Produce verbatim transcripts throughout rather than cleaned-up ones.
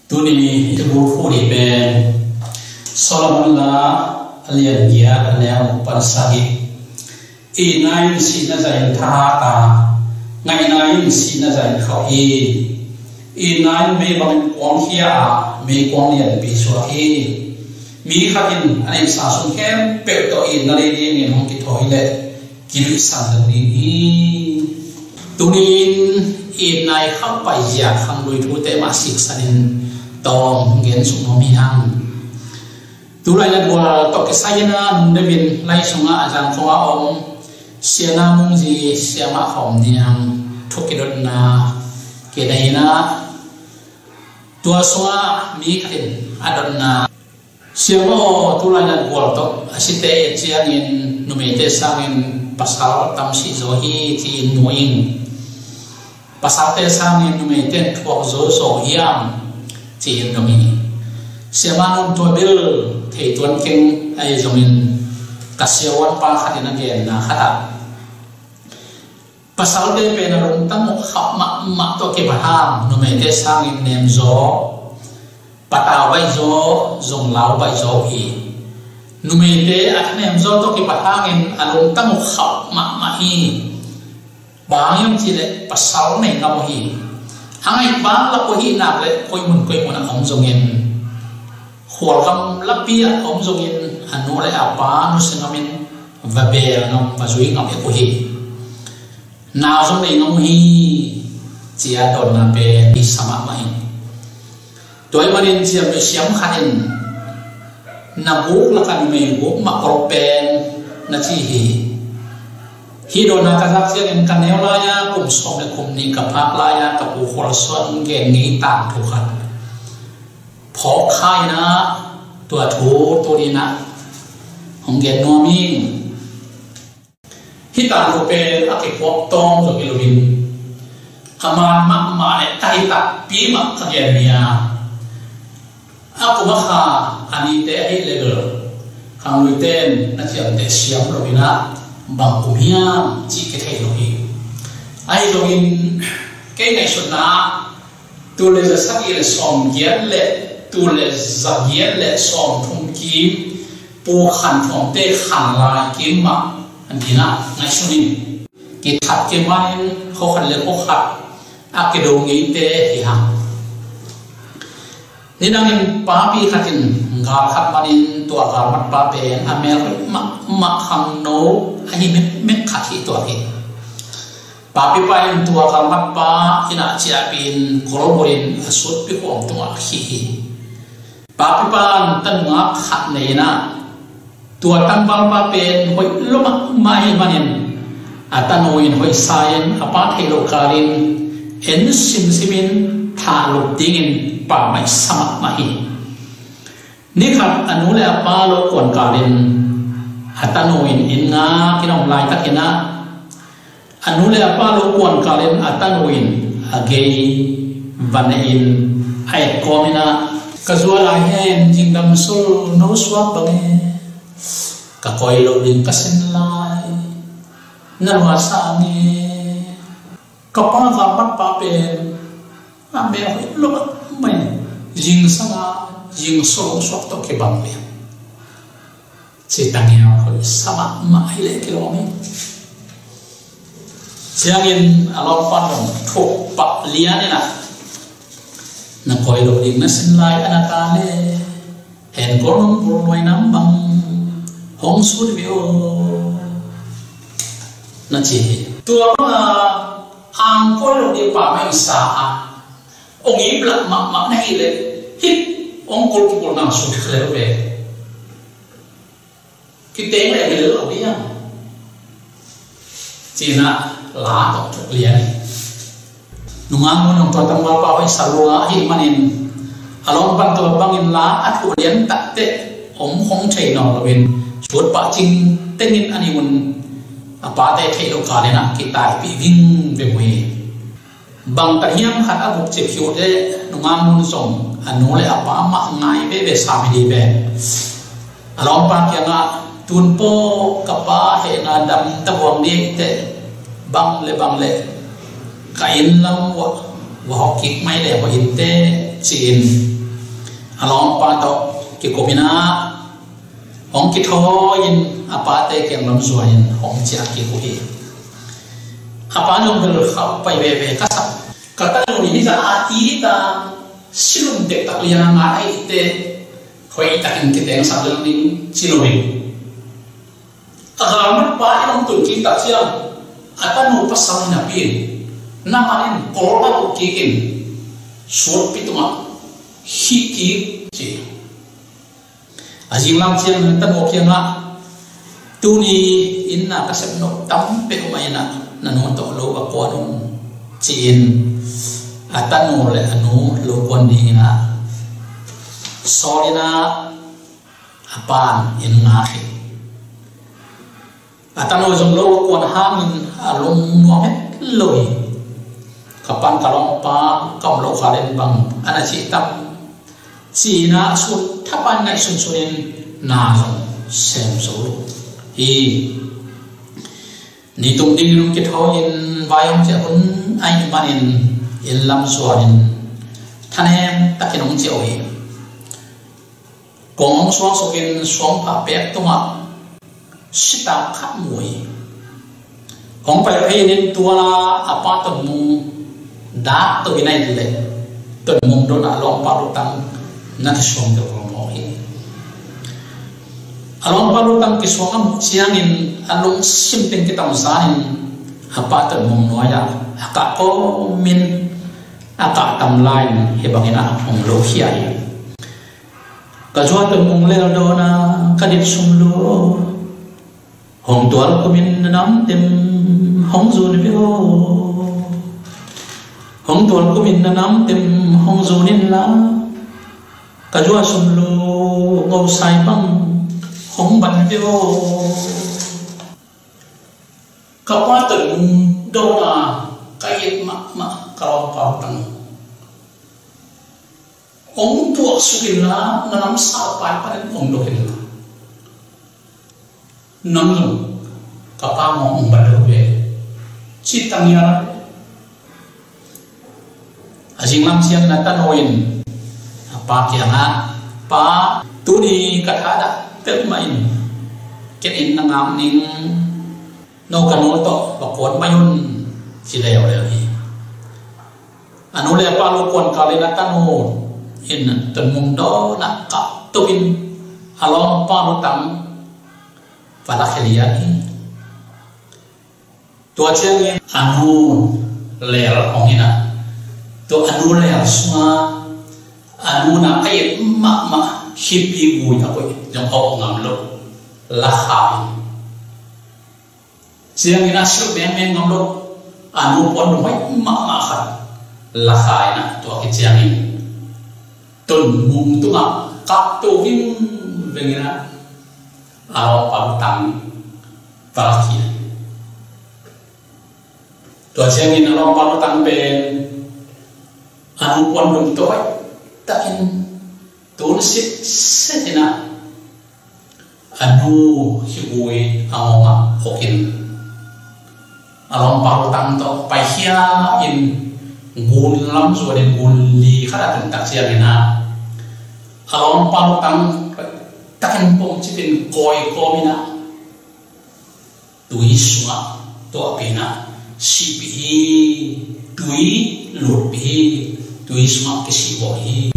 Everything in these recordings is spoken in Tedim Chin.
Tuni i thu bulphuh ding pen Solomon la a lian giat a neu guk pan sagih. Itna in sihna zahin thahat a, ngaihna in sihna zahin khauh hi. Itna in mei bangin kuangkhia a, meikuang lianpi suak hi. Mi khat in a neihsa sung khempeuh tawh itna lei dingin hong kithawi leh kiluihsan lo ding hi. Tuni-in itna i khauh paizia khanglui thute mah siksanin tawm gen suk nuam hi hang. Tulai na gual tawh kisai-in a nungdemin lai sungah a zangkhawng a om Sia Na Mung Zi siamah khawm niang thuk kidotna kinei-in a, tua sungah mi khat in a dotna, Siamah aw, tulai na gual tawh a site et ciangin numeite sangin pasal tam sih zaw hi, ci-in mu ing. Pasalte sangin numeite in thuak zo zaw hiam, ci-in dong hi. Siamah nung tua bel thei tuan keng, ahi zongin ka siavuanpa khat in a genna khat ah, pasalte pen a lungtang uh khauh mahmah tawh kipat hang numeite sangin nemzaw, patau baihzaw, zong lau baihzaw uh hi. Numeite a nemzaw tawh kipat hangin a lungtang uh khauh mahmah hi. Bang hiam cih leh pasal nei ngam uh hi. A ngaih bang lak uh hi nak leh koi mun koi mun ah om zongin, khualgam lapi ah om zongin a nu le a pa nusia ngamin va beel ngam, va zui ngam uh hi. Nau zong nei ngam uh hi, ci-a dawnna pen i sa mahmah hi. Tua ahih manin ciamnuih siam khat in, na guk lakah numei guk mah kol pen, na ci hi. Hih dawnna ka zak ciangin ka neu lai-a kum sawm le kum nih ka phak lai-a ka pu Khual Suan gen ngei tangthu khat phawk kha-in ah, tua thu tuni-in ah hong gen nuam ing. Hih tangthu pen a kiphuak tawm zong hi loin, a man mahmah le a hi takpi mah ka gen hi a, a kum a kha a nite ahih leh bel khangluite in na ciamteh siam loin ah bang kum hiam cih kithei lo hi. Ahi zongin kei ngaihsutna ah tul le za sagih le sawm giat le tul le za giat le sawm thum kim Pu Khan Thuamte khan lai kim mah ding ah ngaihsun in, kithat kei manin khua khat le khua khat a kido ngeite hi hang. Nidangin papi khat in gal khat manin tua galmatpa pen a mel hoih mahmah khangno ahi mekmek khat hi tuak hi. Papipa in tua galmatpa inn ah ciahpih in kolbulh in a sutpi khuam tungah khih hi. Papipa in tanungak khat nei in ah, tua tangvalpa pen hoih lua mahmah ahih manin a tanu in hoih sa-in a pa theih loh kalin en simsim in thah lup dingin pammaih sa mahmah hi. Ni khat a nu le a pa lo kuan kalin a tanu in inn ngak in a om laitakin ah, a nu le a pa lo kuan kalin a tanu in a gei va ne-in a et kawmin ah, "Ka zual lai hen, zingdam sul no suak bang e, ka koi loh ding ka sin lai, na luasa nge?" Ka pa galmatpa pen a mel hoih lua mahmah in, zingsang a zingso suak tawh kibang lian. Ci tangiau hoih sa mahmah hi leh kilawm hi. Ciangin a lawmpa in thuk pah lian in ah, "Na koi loh ding na sin lai a na ta le, hen kol nong bul nuai nam bang hong sut ve aw," na ci hi. Tua bang a ang koi loh ding pammaih sa a, ong ip lah mahmah na hih leh, hih ong kol kibul nang sut kha lel ve. Kiteng leh hi lel lo ding a, ci-in ah la tawh thuk lian hi. Nungak nu in tua tangvalpa hoih sa lua ahih manin a lawmpa in tua bangin la a thuk lian takteh om khong thei nawn loin, sut pah cing tengin a nih un a pate theih loh kalin ah kitaipih vingveng uh hi. Bang tahiam khat a buk cip hi uh teh, nungak nu in zong a nu le a pa mah ngai veve sam hi ding ve. A lawmpa kiangah, "Tun paw ka pa hehna dam ta huang ding teh, bang le bang le ka inn lam uah va hawh kik mai le hoih in teh," ci-in A lawmpa tawh kikup in ah, hong kithawi in a pate kiang lam zuan in hong ciah kik uh hi. A pa zong bel khauh pai veve, ka sak, ka tanu nih hih zah a it a, silum dektak liang a ngai te, hoih takin kitengsak lel ning, ci lo hi. A galmat pa in hong tun kik tak ciang, a tanu pasal napi in, na man in kawlgal uh kik in, suanpi tungah hih kik ci. A zinglam ciang a tanu kiangah, tuni in na ka sep nop tam peuhmah in ah, na nu tawh lo va kuan un, ci-in a tanu le a nu lo kuan dingin ah sawl in ah, a pa'n inn ngak hi. A tanu zong lo a kuan hangin a lungnuam het lo hi. Ka pa'n ka lawmpa ka om loh kha leh bang a na cih tam, ci-in ah sun thapan ngaihsun sunin na zong sem zo lo hi. Ni tum dingin hong kithawi in vai hong ciah hun ahih manin inn lam zuan in thanem takin hong ciah uh hi. Kong hong suangsukin suangphah pek tungah sitak khat mu hi. Hong pai phei in tual a, a pa Tonmung dak to in a it leh, Tonmung dawnna a lawmpa lutang na kisuang deuh mawk hi. A lawmpa lutang kisuang a muh ciangin a lungsim teng kitamzan in a pa Tonmung nuai-ah a kah kawmin a kah tam lai-in hih bangin ah hong lokhia hi. Ka zuat Tonmung lel dawn a, ka dit sum lo. Hong tual kumin na namtem hong zun ve aw. Hong tual kumin na namtem hong zun inla, ka zuat sum lo ngosai bang hong ban ve aw. Ka pa Tonmung dawn a, ka it mahmah ka lawmpa lutang. Hong tuaksuk inla, na namsau pai panin hong dok inla, nang zong ka pa mawng hong ban lo ve, ci tangin a zinglam ciangin a tanu in a pa kiangah, "Pa, tuni ka thadah peuhmah in ken inn na ngak ning, no ka nu tawh va kuan mai un," ci leuleu hi. A nu le a pa lo kuan kalin a tanu in Tonmung dawn a kah to in a lawmpa lutang va lakhia lian hi. Tua ciangin a nu lel hong in ah, tua a nu lel sungah a nu na a it mahmah Khipi gui a koih zong a awk ngam lo, lakha in. Ciangin a silh mengmeng ngam lo, a nu puandum hoih mahmah khat lakha in ah, tua khit ciangin Tonmung tungah kah to vingveng in ah, a lawmpa lutang va lakhia. Tua ciangin a lawmpa lutang pen a nu puandum tawh hoih takin tun sitset in ah, a nu Khipi gui a ngawngah awkin, a lawmpa lutang tawh paikhia in, gun lam zuan in gun li khat a tun tak ciangin ah, a lawmpa lutang takin pongcip in kawi kawm in ah, tui sungah tuahpih in ah sihpih hi, tui lutpih hi, tui sungah kisihbawh hi.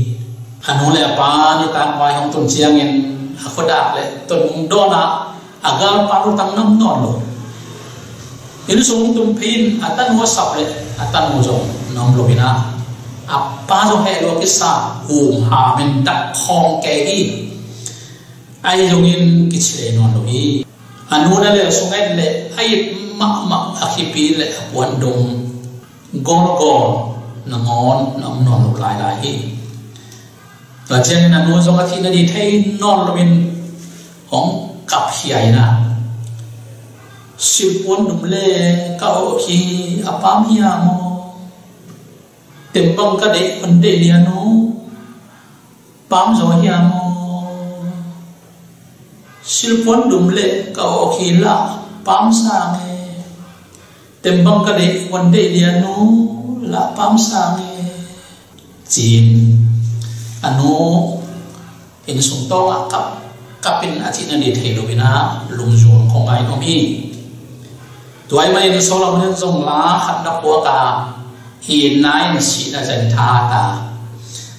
A nu le a pa nitak vai hong tun ciangin a khuadak le Tonmung dawn a, a galpa lutang na om nawn lo. Inn sung tung phei in a tanu a sap le a tanu zong na om lo in ah, a pa zong heh lo a kisa, hum ham in dak khawng kei hi. Ahi zongin kici lei nawn lo hi. A nu na lel sung et leh a it mahmah a Khipi le a puandum gawlgawl nangawn na om nawn lo lailai hi. Tua ciangin a nu zong a thihna ding thei nawn loin hong kapkhia in ah, "Silh puandum le ka awk hi, a pam hiam aw? Tem bang ka deih hon deih lian aw, pam zaw hiam aw? Silh puandum le ka awk hi, lah pam sang e. Tem bang ka deih hon deih lian aw, lah pam sang e," ci-in a nu Inn sung tawngah kap, kap in a cihna ni thei lo in ah lungzuang khong ngai om hi. Tua ahih manin Solomon in zong la khat na phuak a, itna in sihna zah in tha a,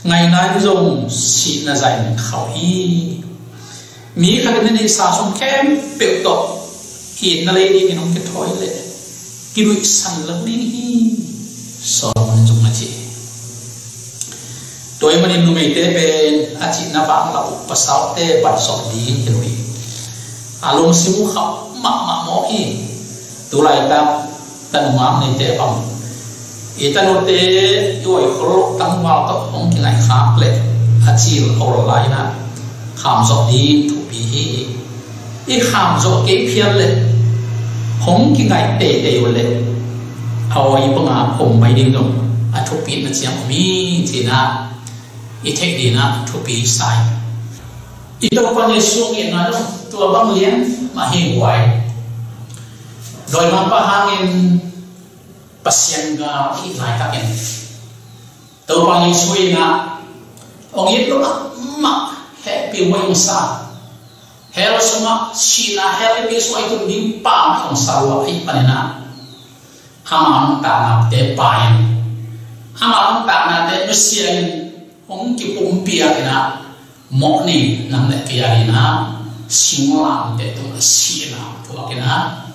ngaihna in zong sihna zah in khauh hi. Mi khat in a neihsa sum khempeuh tawh itna lei dingin hong kithawi leh kinuihsan lo ding hi, Solomon in zong na ci hi. Tua ahih manin numeite pen a cihna vang lo uh pasalte batzawh ding hi lo hi. A lungsim uh khauh mahmah mawk hi. Tulaitak tanu ngam neite bang, i tanute i oikhol loh tangval tawh hong kingaihkhak leh a cil a ol lai-in ah khamzawh ding thupi hi. I khamzawh kei phial leh hong kingaih teitei uh leh a awi banga om mai ding zong a thupina ciang om hi, ci-in ah i theih dingin ah thupi sa hi. I Topa Jesu hong itna zong tua bang lian mah hi guai. Dawimangpa hangin Pasian gal i hih laitakin Topa Jesu in ah hong it lo mahmah, hehpihhuai hong sa, hell sungah, sihna hell i pi sungah i tun ding pa mah hong sa lua ahih panin ah ama nuntaknate pai in, ama nuntaknate nusia in, hong kipumpiak in ah mawhna nang le kei a dingin ah singlamteh tungah sihna thuak in ah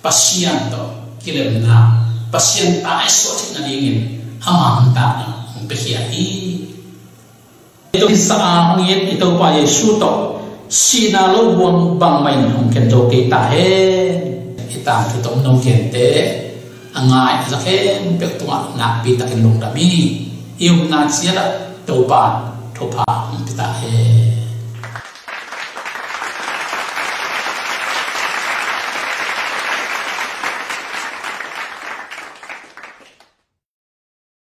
Pasian tawh kilemna, Pasian ta i suah theih nadingin ama nuntakna hong piakhia hi. I Topa Jesu tawh sihna lo buang bangmah in hong khen zo kei ta hen. I tangthu tawh nong khen te a ngai a za khempeuh tungah nakpi takin lungdam hi. I upna ciat ah Topa thupha hong pia ta hen.